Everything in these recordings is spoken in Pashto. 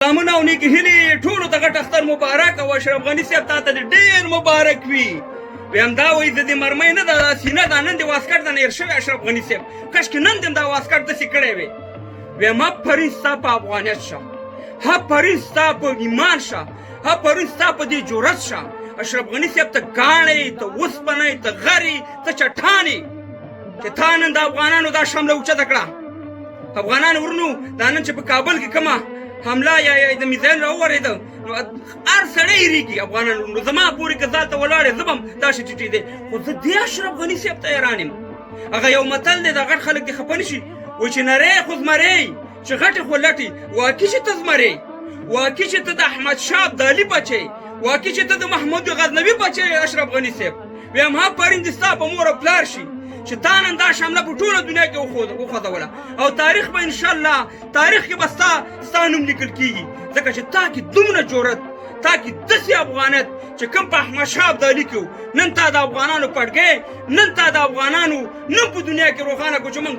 سلامونه او نیکې هیلې ټولو ته غټ اختر مبارک او اشرف غني صاحب تا ته دې ډېر مبارک وي. ویم دا وایي زه دې مرمۍ نه ده سینه ده، نن دې واسکټ ده نه هېر شوی اشرف غني صاحب، کشکې نن دې هم دا واسکټ داسې کړی وی. ویم پرون ستا په افغانیت شه، ها پرون ستا په ایمان شه، ها پرون ستا په دې جرأت شه. اشرف غني صاحب ته کاڼی، ته اوسپنی، ته غری، ته چټانی چې تا نن د افغانانو دا شمله اوچته کړه. افغانانو ورونو، دا نن چې په کابل کې کومه حمله یا د میزایل راوورېده نو هر سړی یریږي. افغانانو ورونو، زما پورې که ځان ته ولاړ یې زه به هم داسې ټیټېدی، خو زه دې اشرف غني صاحب ته حیران یم. هغه یو متل دی، دا غټ خلک دې خفه نه شي، وایي چې نری خو زمری، چې غټې خو لټې. واقعي چې ته زمری، واقعي چې ته د احمد شاه ابدالي بچی، واقعي چې ته د محمود غزنوي بچی اشرف غني صاحب. ویم ها پرون دې ستا په مور او پلار شي چې تا نن دا شمله په ټوله دنیا کې وښودوله، او تاریخ به انشاءالله تاریخ کې به ستا نوم لیکل کېږي، ځکه چې تا کې دومره جرأت، تا کې داسې افغانیت چې کوم په احمد شاه ابدالي کې و، نن تا د افغانانو پټګی، نن تا د افغانانو نوم په دنیا کې روښانه کړو چې موږ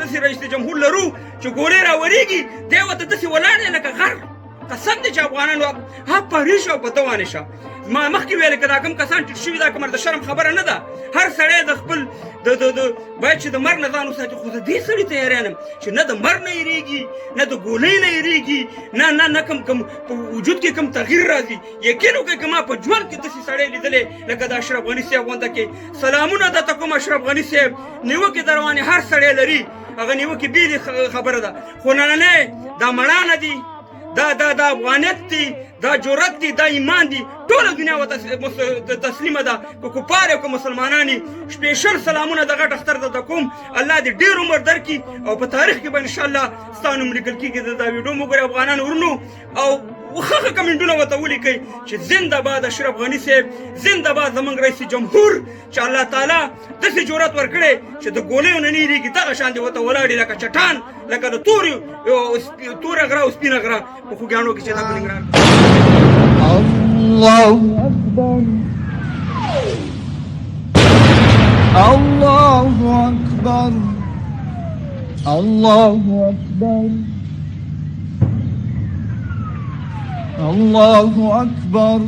داسې رئیس جمهور لرو چې ګولۍ راورېږي، دی ورته داسې ولاړ دی لکه غر. قسم دی چې افغانانو ها پرې شه او په ده وانه شه. ما مخکې ویل که دا کوم کسان ټیټ شوي دا کومه د شرم خبره نه ده. هر سړی د خپل د د د باید چې د مرګ نه ځان وساتي، خو زه دې سړي ته حیران یم چې نه د مرګ نه یریږي، نه د ګولۍ نه یریږي، نه نه نه کوم کوم په وجود کې کوم تغییر راځي. یقین وکړئ که ما په ژوند کې داسې سړی لیدلی لکه د اشرف غني صاحب غونډه کې. سلامونه درته کوم اشرف غني صاحب، نیوکې دروانې هر سړی لري، هغه نیوکې بېلې خبره ده، خو نننی دا مړانه دي، دا دا دا افغانیت دی، دا جرأت دی، دا ایمان دی، ټوله دنیا ورته تسلیمه ده، که کفار او که مسلمانان یې. سپیشل سلامونه د غټ اختر درته کوم، الله دې ډېر عمر درکړي او په تاریخ کې به انشاءالله ستا نوم لیکل کېږي. دا ویډیو مو ګورئ افغانانو ورونو، او ښه ښه کمنټونه ورته ولیکئ چې زنده باد اشرف غني صاحب، زنده باد زموږ رئیس جمهور چې الله تعالی داسې جرأت ورکړی چې د ګولیو نه نه یریږي، دغه شان دې ورته ولاړ لکه چټان، لکه د تورې توره غره او سپینه غره په خوږیاڼو کې چې دا په ننګرهار. الله اکبر، الله اکبر، الله اکبر، الله اکبر.